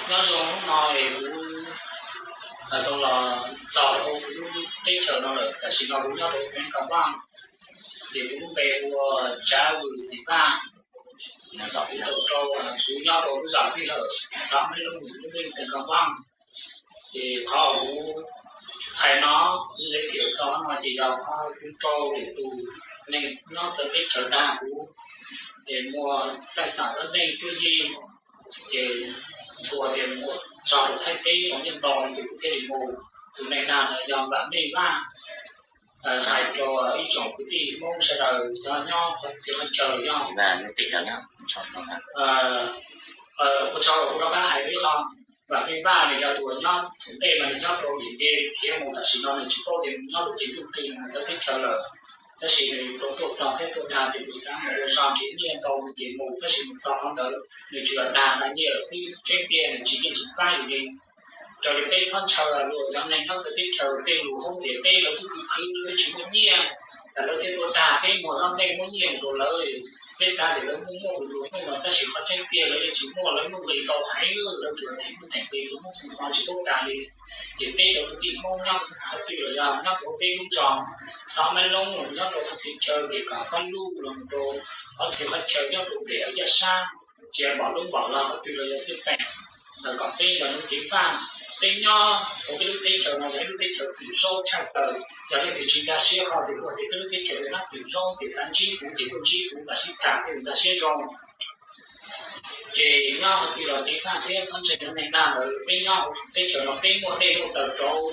Nyob zoo hnub no es kuv tau los txog rau kuv lub teb chaws no lawm. Tam sim no kuv nyob rau xeev Ka Vaj, ces kuv lub npe hu ua Tsav Vwm Xim Vaj. Kuv tau rau, kuv nyob rau lub zos Vij Hawm, xav Meb Loob, lub npe Ka Vaj. Ces qhov kuv hais no, kuv zeb thiam txog no ces yog qhov kuv rau lwm tus neeg nyob txawv teb chaws dag kuv, ces muaj taj xam lab neej tuaj yig, ces txhua tias mus txog rau Thaib teb tau nyiaj ntau ces kuv thiaj li mus. Tus neeg dag no yog Vam Mej Vaj, hais rau ib tsoom kwv tij Hmoob sawv daws cov nyob qhov txhia qhov chaw yog ua tsaug. Kuv rov qab hais ib qho, Vam Mej Vaj nws yog tus uas nyob thaum ntej mas nws nyob rau Điện Biên khiav mus, tam sim no nws tsis paub tias nws nyob rau ces ntuj twg nws txawv teb chaws lawm. Tab sis nws tau tuaj txog thiab tuaj dag tias kuv xav mus ua zog nrhiav nyiaj ntau ces mus, tab sis mus txog qhov ntawd nws tsuas yog dag nqa nyiaj lawm xwb, tseeb tiag nws tsis yeej tsis pab yus li. Raws li peb txhob ntshaw luag cov neeg nyob txawv teb chaws, tej lus haub ntxias peb lawv twb khwv khwv lawv twb tsis muaj nyiaj, lawv thiaj tuaj dag peb muag lab neej muab nyiaj rau lawv. Peb xav tias lawv muaj muaj lus lus hnub no, tab sis qhov tseeb tiag lawv yeej tsis muaj, lawv nuj nqis tau heev, lawv tsuas theem nuj theem nqis txhua hnub txhua hmo tsis paub tas li. Ces peb cov kwv tij Hmoob nyob qhov twg los yog nyob rau peb lub zos Xab Mab Loob los nyob rau qhov txhia chaw, ces kom koj luj los rau qhov txhia qhov chaw nyob rau pem yaj sab, tsis npaum lub npaum los qhov twg los yog xij peem, kom peb cov neeg ceev faj, peb nyob rau peb lub teb chaws no yog ib lub teb chaws twm zaub tshaj plaws. Yog leej twg tsis nkag siab qhov tias kuv hais tias peb lub teb chaws no twm zaub ces xav ntsib kuv ces tuaj ntsib kuv mam sib tham thiaj li nkag siab zoo. Ces nyob qhov twg los ceev faj thiab txhob ntseeg cov neeg dag lawm. Peb nyob hauv teb chaws no peb muaj dej muaj taws rauv,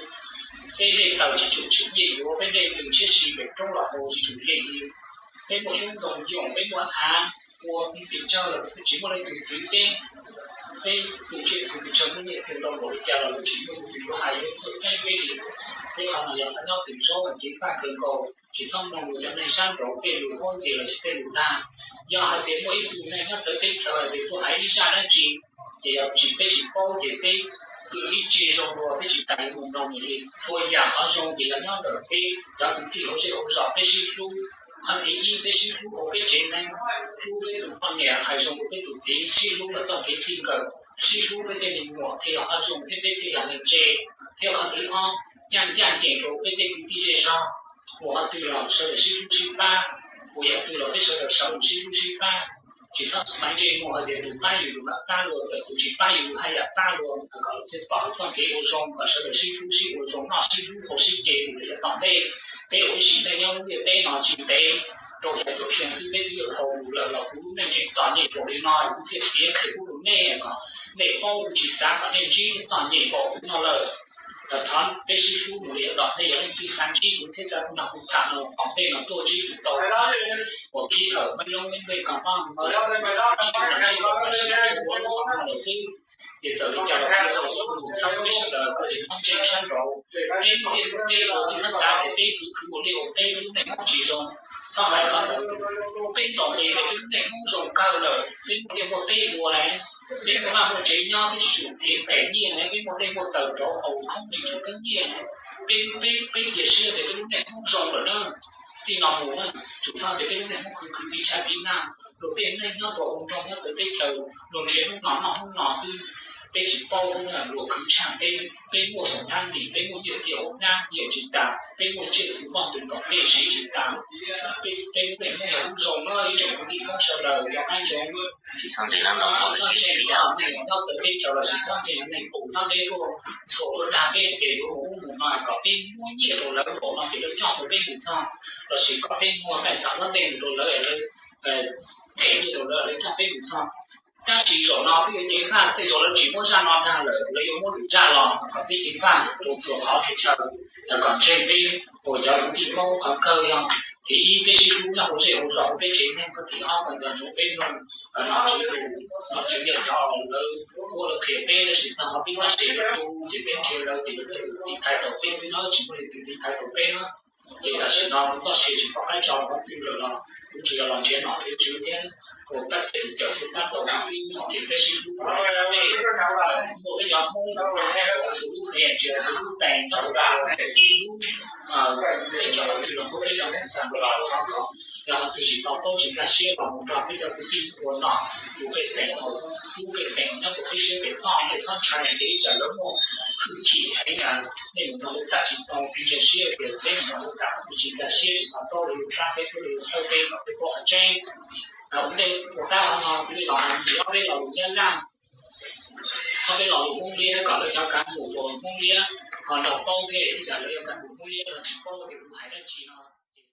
peb dej taws tsis tshum tsim nyiaj yuav, peb dej twm tshiab si pem roob los haus tsis tshum nqi li. Peb muaj xyoob ntoo yoom, peb muaj av ua pes tsawg los peb tsis muaj leej twg txwv peb. Peb tu tsiaj txhu pes tsawg, muaj nyiaj txiag ntau npaum li cas los lawv tsis muaj leej twg yuav hais yuav tuaj txeeb peb li. Peb qhov no yog qhov nyob twm zaub ceev faj kawg nkaus, tsis txhob mloog lus cov neeg sab nraud tej lus haub ntxias los sis tej lus dag. Yog hais tias muaj ib tug neeg nyob txawv teb chaws hais tias tuaj hais ib zaj dab tsi, ces yog tsis peb tsis paub ces peb kwv ib tsig zoo dua, peb tsis tas yuav mus mloog nws li. Txhua yam qhov zoo ces yog nyob ntawm peb cov kwv tij hauv zej hauv zos peb sib hlub. Qhov thib ib, peb sib hlub hauv peb tsev neeg, hlub peb tus poj niam, hais zoo rau peb tus txiv, sib hlub los txoj kev txij nkawm, sib hlub peb tej me nyuam thiaj yog qhov zoo thiab peb thiaj yog neeg ntse. Thiab qhov thib ob, ncaj ncaj ncees rau peb tej kwv tij zej zog, mus qhov twg los sawv daws sib hlub sib pab, mus yam twg los peb sawv daws sawv mus sib hlub sib pab. Tsis txhob xaiv ntsej muag hais tias tus pab yus yus mam pab luag, txawm tus tsis pab yus yus haj yam pab luag, kom lawv thiaj pom txoj kev ua zoo, kom sawv daws sib hlub sib ua zoo, noj sib hlub haus sib ce mus lawm yav tom ntej. Peb ua ib sim neej nyob lub ntiaj teb no tsis ntev, rau xya caum xyoo xwb peb twb yuav dhau mus lawm los kuv lub neej tseem txom nyem npaum li no, kuv thiaj piav qhia pub rau nej kom nej paub, kuv tsis xav kom nej ntsib txom nyem npaum kuv no lawm. Thov peb sib hlub mus li yav tom ntej, yog leej twg xav ntsib kuv thiab xav kuv nrog kuv tham no, tom ntej no tuaj ntsib kuv tau. Uas Khib Hawm, Mab Loob, Meb Npej, Kos Pab, Hmoob Mawb, sib ua lub qhov no lawm xwb. Ces txawm li cas los txhawb peb sawv daws kom tsis txhob ntseeg sab nraud. Peb muaj dej muaj teb ua, peb txhob xav tias peb khwv khwv ua liaj ua teb peb lub neej Hmoob tsis zoo. Txhob hais qhov ntawd. Peb ntaus nqi tias peb lub neej Hmoob zoo kawg lawm, peb muaj liaj muaj teb ua lawm, peb muaj vaj muaj tsev nyob, peb tsis tsum khiav nqes nyiaj lawm, peb muaj dej muaj taws rauv haus khoob tsis tsum poob nyiaj lawm. Peb, peb, peb cia siab tias peb lub neej Hmoob zoo lawm na. Txij no mus na, tsum txhob tias peb lub neej Hmoob khwv khwv tiv tshav tiv nag, luag tej neeg nyob rau hauv nroog nyob txawv teb chaws, luag nrhiav hnub no noj hnub no xwb. Peb tsis paub xwb na, luag khwv tshaj peb, peb muaj saum thab ntim, peb muaj nyiaj txiag hauv hnab yaum tsis tas, peb muaj tsiaj txhu poj ntxoog tom tej siv tsis tas. Peb, peb lub neej Hmoob yog lub zoo na ib tsoom kwv tij Hmoob sawv daws cov qaib ntsoov. Tsis txhob ntseeg cov neeg nyob txawv teb chaws los sis txhob ntseeg cov neeg qus nyob deb tuaj txhuam tuaj dag peb hais tias yuav mus ub mus no kom peb muab nyiaj rau lawv npaum no ces lawv coj tau peb mus txog, los sis kom peb muag taj xam lab npej rau lawv, lawv qhia nyiaj rau lawv, lawv coj peb mus txog. Tab sis zaum no peb yuav ceev faj, tej zaum lawv tsis muab zaj no dag lawm, lawv yuav muab lwm zaj los kom peb ceev faj rau txhua qhov txhia chaw, kom ntseeg peb ua cov kwv tij Hmoob. Qhov kawg yog thib ib, peb sib hlub nyob hauv zej hauv zos, peb tsev neeg. Qhov thib ob, kom nco ntsoov peb mloog nom tswv lus, nom tswv yog cov lawv qhuab lawv qhia peb, tab sis txog qhov peb txoj sia tu ces peb nrhiav lawv ces lawv thiaj li tiv thaiv tau peb xwb na, tsis muaj leej twg tiv thaiv tau peb na. Ces tam sim no kuv txoj sia tsis pom qab tso qhov twg lawm los kuv tsuas yog los nrhiav nom nrhiav tswv thiab ua pab teb tus cawm thiaj pab tau kuv xwb. Ces peb sib hlub, muaj peb cov Hmoob txhua lub qhia, txhua lub tees, txhua lub, peb cov twg los muab peb cov Hmoob tag los thov kom yog qhov twg tsis to taub tsis nkag siab los mus nrog peb cov kwv tij ua nom ua pej xeem haus. lub pej xeem nyob rau peb siab pem toj, nej txhob ntshai tias ib tsam lawv muaj hwj chim heev na, nej mus nrog lawv tham tsis tau, ntsia siab tias peb mus nrog lawv tham tsis nkag siab tsis to taub li, pab peb thiab li txhawb peb kom peb paub qhov tseeb. Ua ntej ua qab hov no kuv li los hais ntxiv ob peb lo lus Nyab Laj, ob peb lo lus Hmoob Liab kom lawv cov kav mus ua Hmoob Liab ho nrog paub thiab, ib tsam lawv yog kav mus Hmoob Liab los tsis paub tias kuv hais dab tsi no.